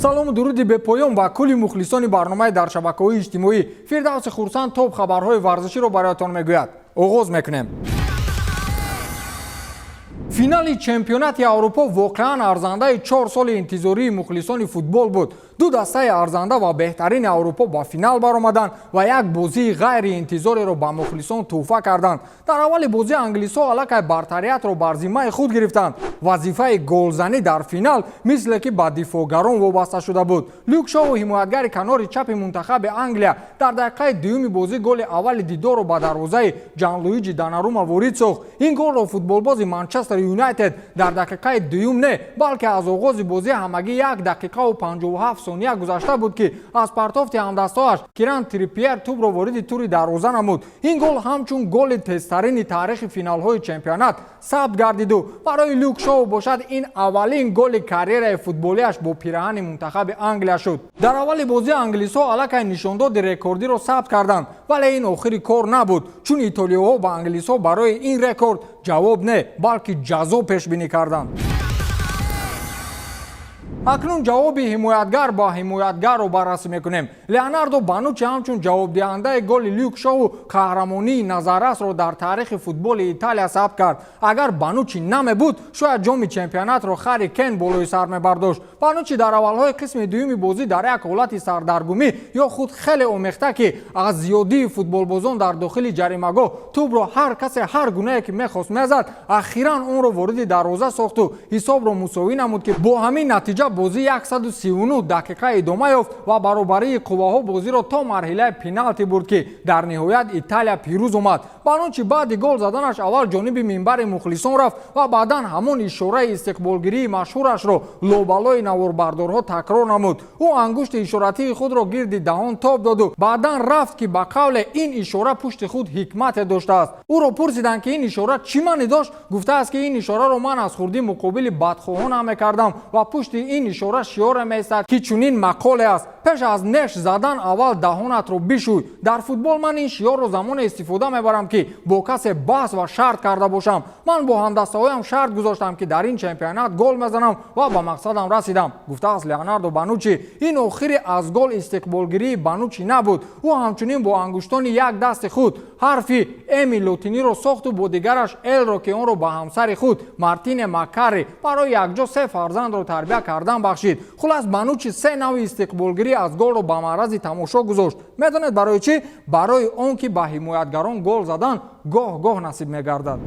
Салому дуруди бепоён ба кулли мухлисони барномаи дар шабакаҳои иҷтимоӣ. Фирдавси Хурсанд топ хабарҳои варзиширо бароятон мегӯяд. Оғоз мекунем. Финали чемпионати Аврупо воқеан арзандаи 4 соли интизории мухлисони футбол буд. Ду дастаи арзанда ва беҳтарини Аврупо ба финал баромаданд ва як бозии ғайриинтизореро ба мухлисон тӯҳфа карданд. Дар аввали бозӣ англисҳо аллакай бартариятро бар зиммаи худ гирифтанд. Вазифаи голзанӣ дар финал мисле ки ба дифоъгарон вобаста шуда буд. Люк Шоу, ҳимоятгари канори чапи мунтахаби Англия, дар дақиқаи дуюми бозӣ голи аввали дидорро ба дарвозаи Ҷанлуиҷи Донарума ворид сохт. Ин голро футболбози Манчестер Юнайтед дар дақиқаи дуюм не, балки аз оғози бозӣ ҳамагӣ 1 дақиқаву 57 сония гузашта буд, ки аз партофти ҳамдастҳояш Киран Трипьер тӯбро вориди тури дарвоза намуд. Ин гол ҳамчун голи тезтарини таърихи финалҳои чемпионат сабт гардиду барои Люк Шоу бошад, ин аввалин голи карьераи футболиаш бо пираҳани мунтахаби Англия шуд. Дар аввали бозӣ англисҳо аллакай нишондоди рекордиро сабт карданд, вале ин охири кор набуд, чун итолиёҳо ба англисҳо барои ин рекорд ҷавоб не, балки ҷазо пешбинӣ карданд. Акнун ҷавоби ҳимоятгар ба ҳимоятгарро баррасӣ мекунем. Леонардо Банучи ҳамчун ҷавобдиҳандаи голи Люк Шоу қаҳрамонии назаррасро дар таърихи футболи Италия сабт кард. Агар Банучи намебуд, шояд ҷоми чемпионатро Харри Кен болои сар мебардошт. Банучи дар аввалҳои қисми дуюми бозӣ дар як ҳолати сардаргумӣ ё худ хеле омехта, ки аз зиёдии футболбозон дар дохили ҷаримагоҳ тӯбро ҳар касе ҳар гунае ки мехост мезад, ахиран онро вориди дарвоза сохту ҳисобро мусовӣ намуд, ки бо ҳамин натиҷа бозӣ 139 дақиқа идома ёфт ва баробарии қувваҳо бозиро то марҳилаи пеналти бурд, ки дар ниҳоят Италия пирӯз омад. Банучи баъди гол заданаш аввал ҷониби минбари мухлисон рафт ва баъдан ҳамон ишораи истиқболгирии машҳурашро лобалои наворбардорҳо такрор намуд. Ӯ ангушти ишоратии худро гирди даҳон тоб доду баъдан рафт, ки ба қавле ин ишора пушти худ ҳикмате доштааст. Ӯро пурсиданд, ки ин ишора чӣ маънӣ дошт. Гуфтааст, ки ин ишораро ман аз хурдӣ муқобили бадхоҳонам мекардам ва пушти ин ишора шиёре меистад, ки чунин мақоле аст: «Пеш аз неш задан аввал даҳонатро бишӯй». Дар футбол ман ин шиёрро замоне истифода мебарам, ки бо касе баҳс ва шарт карда бошам. Ман бо ҳамдастаҳоям шарт гузоштам, ки дар ин чемпионат гол мезанам ва ба мақсадам расидам, гуфтааст Леонардо Банучи. Ин охири аз гол истиқболгирии Банучи набуд. Ӯ ҳамчунин бо ангуштони як дасти худ ҳарфи Эми лотиниро сохту бо дигараш Элро, ки онро ба ҳамсари худ Мартине Маккарри барои якҷо се фарзандро тарбия кардан бахшид. Хулас, Банучи се навъи истиқболгирӣ аз голро ба маърази тамошо гузошт. Медонед барои чӣ? Барои он ки ба ҳимоятгарон гол задан гоҳ гоҳ насиб мегардад.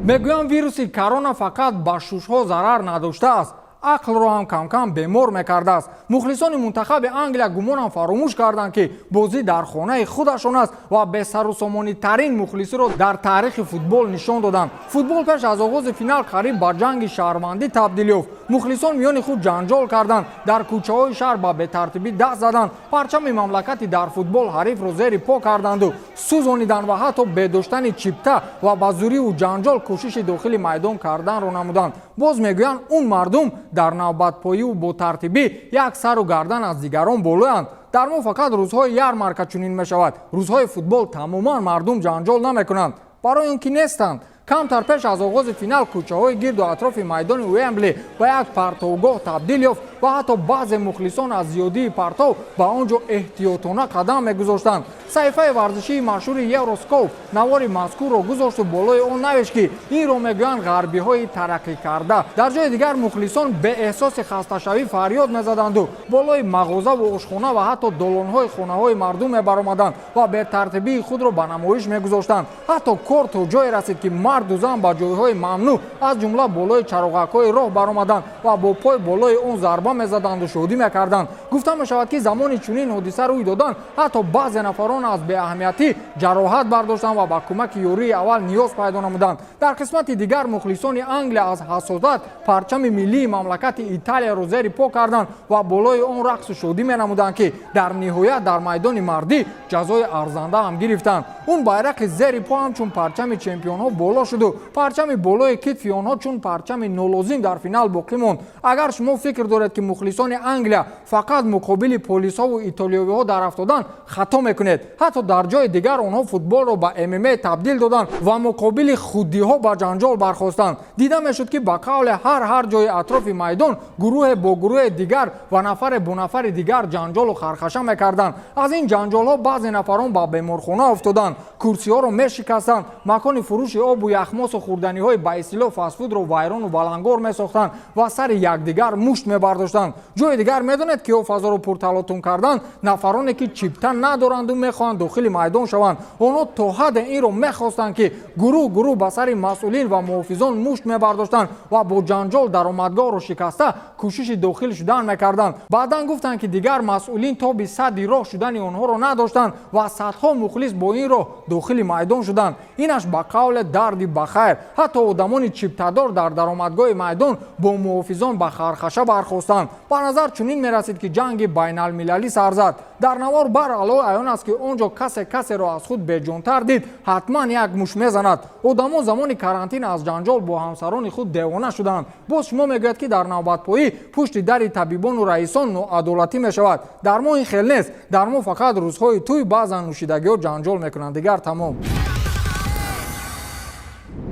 Мегӯям, вируси корона фақат ба шушҳо зарар надоштааст, ақлро ҳам камкам бемор мекардааст. Мухлисони мунтахаби Англия гумонам фаромӯш карданд, ки бозӣ дар хонаи худашон аст, ва бесарусомонитарин мухлисиро дар таърихи футбол нишон доданд. Футбол пеш аз оғози финал қариб ба ҷанги шаҳрвандӣ табдил ёфт. Мухлисон миёни худ ҷанҷол карданд, дар кӯчаҳои шаҳр ба бетартибӣ даст заданд, парчами мамлакати дар футбол ҳарифро зери по карданду сӯзониданд ва ҳатто бедоштани чипта ва ба зӯриву ҷанҷол кӯшиши дохили майдон карданро намуданд. Боз мегӯянд, он мардум дар навбатпоиву ботартибӣ як сару гардан аз дигарон болоянд. Дар мо фақат рӯзҳои ярмарка чунин мешавад. Рӯзҳои футбол тамоман мардум ҷанҷол намекунанд, барои он ки нестанд. Камтар пеш аз оғози финал кӯчаҳои гирду атрофи майдони Уэмбли ба як партовгоҳ табдил ёфт ва ҳатто баъзе мухлисон аз зиёдии партов ба он ҷо эҳтиётона қадам мегузоштанд. Саҳифаи варзишии машҳури Евроскоп навори мазкурро гузошту болои он навишт, ки инро мегӯянд ғарбиҳои тараққикарда. Дар ҷои дигар мухлисон беэҳсоси хасташавӣ фарёд мезаданду болои мағозаву ошхона ва ҳатто долонҳои хонаҳои мардум мебаромаданд ва бетартибии худро ба намоиш мегузоштанд. Ҳатто кор то ҷое расид, ки марду зан ба ҷойҳои мамнӯъ, аз ҷумла болои чароғакҳои роҳ баромаданд ва бо пой болои он зарба мезаданду шодӣ мекарданд. Гуфта мешавад, ки замони чунин ҳодиса рӯй додан, ҳатто баъзе нафарон аз беаҳамиятӣ ҷароҳат бардоштанд ва ба кӯмаки ёрии аввал ниёз пайдо намуданд. Дар қисмати дигар мухлисони Англия аз ҳасодат парчами миллии мамлакати Италияро зери по карданд ва болои он рақсу шодӣ менамуданд, ки дар ниҳоят дар майдони мардӣ ҷазои арзанда ҳам гирифтанд. Он байрақи зери по ҳамчун парчами чемпионҳо боло шуду парчами болои китфи онҳо чун парчами нолозим дар финал боқӣ монд. Агар шумо фикр доред, ки ки мухлисони Англия фақат муқобили полисҳову итолиёвиҳо дар афтодан, хато мекунед. Ҳатто дар ҷои дигар онҳо футболро ба ММА табдил доданд ва муқобили худдиҳо ба ҷанҷол бархостанд. Дида мешуд, ки ба қавле ҳар ҷои атрофи майдон гурӯҳе бо гурӯҳи дигар ва нафаре бо нафари дигар ҷанҷолу хархаша мекарданд. Аз ин ҷанҷолҳо баъзе нафарон ба беморхона афтоданд, курсиҳоро мешикастанд, макони фурӯши обу яхмосу хӯрданиҳои ба истилоҳ фастфудро вайрону валангор месохтанд ва сари якдигар мушт мебардоштанд. Ҷои дигар медонед, ки ё фазоро пурталотум карданд? Нафароне, ки чипта надоранду мехоҳанд дохили майдон шаванд. Онҳо то ҳадде инро мехостанд, ки гурӯҳ гурӯҳ ба сари масъулин ва муҳофизон мушт мебардоштанд ва бо ҷанҷол даромадгоҳро шикаста кӯшиши дохил шудан мекарданд. Баъдан гуфтанд, ки дигар масъулин тоби садди роҳ шудани онҳоро надоштанд ва садҳо мухлис бо ин роҳ дохили майдон шуданд. Инаш ба қавле дарди бахайр. Ҳатто одамони чиптадор дар даромадгоҳи майдон бо муҳофизон ба хархаша бархостанд. Ба назар чунин мерасид, ки ҷанги байналмилалӣ сар зад. Дар навор барало аён аст, ки он ҷо касе касеро аз худ беҷонтар дид, ҳатман як муш мезанад. Одамон замони карантин аз ҷанҷол бо ҳамсарони худ девона шуданд. Боз шумо мегӯяд, ки дар навбатпоӣ пушти дари табибону раисон ноадолатӣ мешавад. Дар мо ин хел нест. Дар мо фақат рӯзҳои тӯй баъзан нӯшидагиҳо ҷанҷол мекунанд, дигар тамом.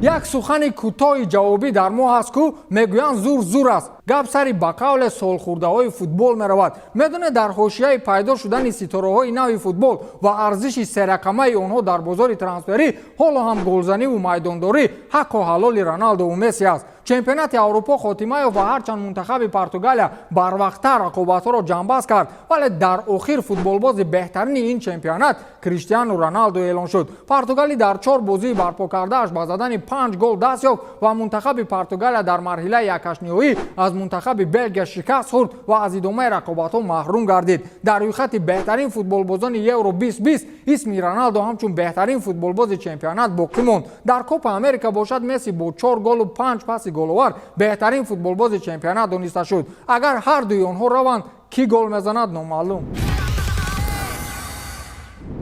Як сухани кӯтоҳи ҷавобӣ дар мо ҳаст ку, мегӯянд: зур зур аст. Гап сари ба қавле солхӯрдаҳои футбол меравад. Медонед, дар ҳошияи пайдо шудани ситораҳои нави футбол ва арзиши серақамаи онҳо дар бозори трансферӣ, ҳоло ҳам голзаниву майдондорӣ ҳаққу ҳалоли Роналдову Месси аст. Чемпионати Аврупо хотима ёфт ва ҳарчанд мунтахаби Португалия барвақттар рақобатҳоро ҷамъбаст кард, вале дар охир футболбози беҳтарини ин чемпионат Криштиану Роналдо эълон шуд. Португалӣ дар чор бозии барпо кардааш ба задани панҷ гол даст ёфт ва мунтахаби Португалия дар марҳилаи якҳаштниҳоӣ аз мунтахаби Белгия шикаст хӯрд ва аз идомаи рақобатҳо маҳрум гардид. Дар рӯйхати беҳтарин футболбозони Евро 2020 исми Роналдо ҳамчун беҳтарин футболбози чемпионат боқӣ монд. Дар Копа Америка бошад, Месси бо чор голу панҷ паси головар беҳтарин футболбози чемпионат дониста шуд. Агар ҳар дуи онҳо раванд, кӣ гол мезанад, номаълум.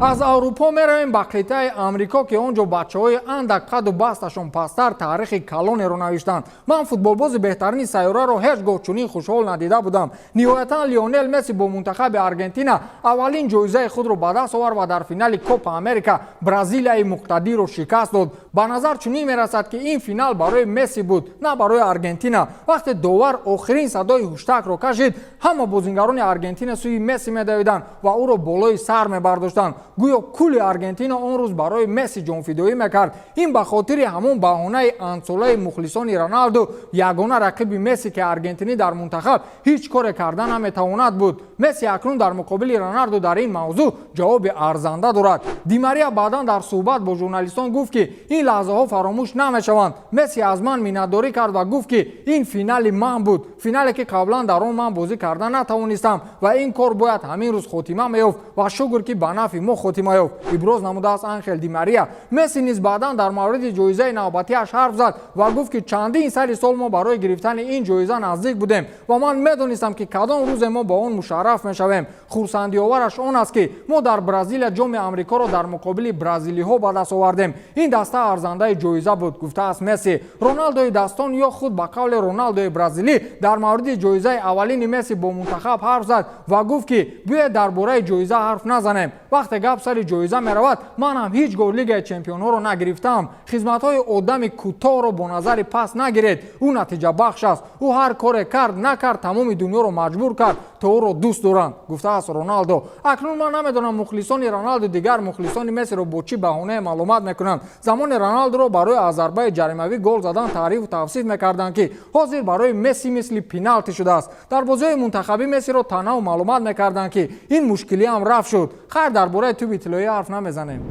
Аз Аврупо меравем ба қитъаи Амрико, ки он ҷо бачаҳои андак қаду басташон пасттар таърихи калонеро навиштанд. Ман футболбози беҳтарини сайёраро ҳеҷ гоҳ чунин хушҳол надида будам. Ниҳоятан Лионел Месси бо мунтахаби Аргентина аввалин ҷоизаи худро ба даст овард ва дар финали Копа Америка Бразилияи муқтадирро шикаст дод. Ба назар чунин мерасад, ки ин финал барои Месси буд, на барои Аргентина. Вақте довар охирин садои ҳуштакро кашид, ҳама бозингарони Аргентина сӯи Месси медавиданд ва ӯро болои сар мебардоштанд. Гӯё кулли Аргентина он рӯз барои Месси ҷонфидоӣ мекард. Ин ба хотири ҳамон баҳонаи андсолаи мухлисони Роналду, ягона рақиби Месси, ки аргентинӣ дар мунтахаб ҳеҷ коре карда наметавонад, буд. Месси акнун дар муқобили Роналду дар ин мавзӯъ ҷавоби арзанда дорад. Димария баъдан дар суҳбат бо журналистон гуфт, ки ин лаҳзаҳо фаромӯш намешаванд. Месси аз ман миннатдорӣ кард ва гуфт, ки ин финали ман буд, финале, ки қаблан дар он ман бозӣ карда натавонистам ва ин кор бояд ҳамин рӯз хотима меёфт ва шукр, ки ба нафъи мо хотима ёфт, иброз намудааст Анхел Димария. Месси низ баъдан дар мавриди ҷоизаи навбатиаш ҳарф зад ва гуфт, ки чандин сари сол мо барои гирифтани ин ҷоиза наздик будем ва ман медонистам, ки кадом рӯзе мо ба он мушарраф мешавем. Хурсандиовараш он аст, ки мо дар Бразилия ҷоми Амрикоро дар муқобили бразилиҳо ба даст овардем. Ин даста арзандаи ҷоиза буд, гуфтааст Месси. Роналдои дастон ё худ ба қавли Роналдои бразилӣ дар мавриди ҷоизаи аввалини Месси бо мунтахаб ҳарф зад ва гуфт, ки биёед дар бораи ҷоиза ҳарф назанем. Вақте гап сари ҷоиза меравад, ман ҳам ҳеҷ гоҳ Лигаи чемпионҳоро нагирифтаам. Хизматҳои одами кӯтоҳро бо назари паст нагиред. Ӯ натиҷабахш аст. Ӯ ҳар коре кард, накард, тамоми дунёро маҷбур кард, то ӯро дӯст доранд, гуфтааст Роналдо. Акнун ман намедонам, мухлисони Роналду дигар мухлисони Мессиро бо чӣ баҳонае маломат мекунанд. Замоне Роналдуро барои аз зарбаи ҷаримавӣ гол задан таърифу тавсиф мекарданд, ки ҳозир барои Месси мисли пеналти шудааст. Дар бозиҳои мунтахабӣ Мессиро танаву маломат мекарданд, ки ин мушкилиам рафт шуд. Хайр, дар бораи тӯби тиллоӣ ҳарф намезанем.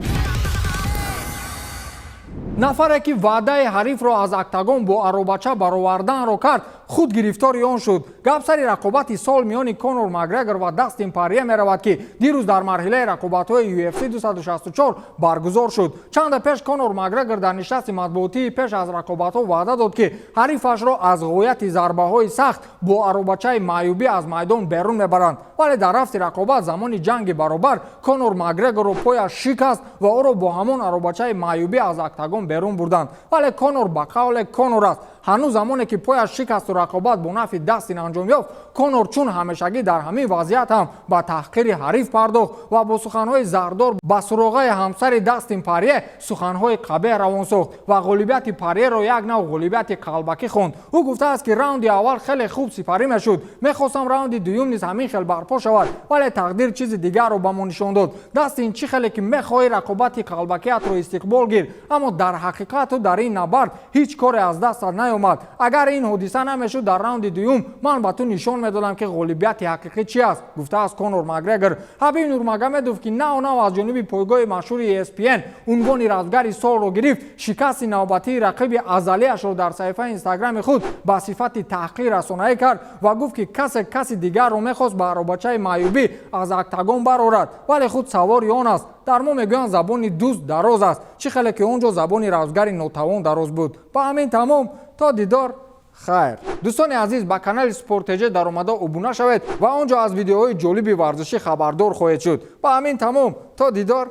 Нафаре, ки ваъдаи ҳарифро аз октагон бо аробача бароварданро кард, худ гирифтори он шуд. Гап сари рақобати сол миёни Конор Макгрегор ва Дастин Парье меравад, ки дирӯз дар марҳилаи рақобатҳои UFC 264 баргузор шуд. Чанде пеш Конор Макгрегор дар нишасти матбуотии пеш аз рақобатҳо ваъда дод, ки ҳарифашро аз ғояти зарбаҳои сахт бо аробачаи маъюбӣ аз майдон берун мебаранд, вале дар рафти рақобат, замони ҷанги баробар, Конор Макгрегорро пояш шикаст ва ӯро бо ҳамон аробачаи маъюбӣ аз октагон берун бурданд. Вале Конор ба қавле Конор аст. Ҳанӯз замоне ки пояш шикасту Рақобат бо нафъи Дастин анҷом ёфт, Конор чун ҳамешагӣ дар ҳамин вазъият ҳам ба таҳқири ҳариф пардохт ва бо суханҳои зардор ба суроғаи ҳамсари Дастин Парье суханҳои қабеҳ равон сохт ва ғолибияти Парьеро як нав ғолибияти қалбакӣ хонд. Ӯ гуфтааст, ки раунди аввал хеле хуб сипарӣ мешуд, мехостам раунди дуюм низ ҳамин хел барпо шавад, вале тақдир чизи дигарро ба мо нишон дод. Дастин, чӣ хеле ки мехоҳӣ, рақобати қалбакиятро истиқбол гир, аммо дар ҳақиқат ту дар ин набард ҳеҷ коре аз дастат наёмад. Агар ин ҳодиса намешуд, дар раунди дуюм ман ба ту нишон медодам, ки ғолибияти ҳақиқӣ чи аст, гуфтааст Конор Макгрегор. Ҳабиб Нурмагомедов, ки нав нав аз ҷониби пойгоҳи машҳури ESPN унвони размгари солро гирифт, шикасти навбатии рақиби азалиашро дар саҳифаи Инстаграми худ ба сифати таҳқир расонаӣ кард ва гуфт, ки касе каси дигарро мехост ба аробачаи маъюбӣ аз октагон барорад, вале худ савори он аст. Дар мо мегӯянд, забони дӯст дароз аст, чӣ хеле ки он ҷо забони размгари нотавон дароз буд. Ба ҳамин тамом, то дидор, хайр. Дӯстони азиз, ба канали Спорт ТЖ даромада обуна шавед ва он ҷо аз видеоҳои ҷолиби варзишӣ хабардор хоҳед шуд. Ба ҳамин тамом, то дидор,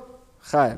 хайр.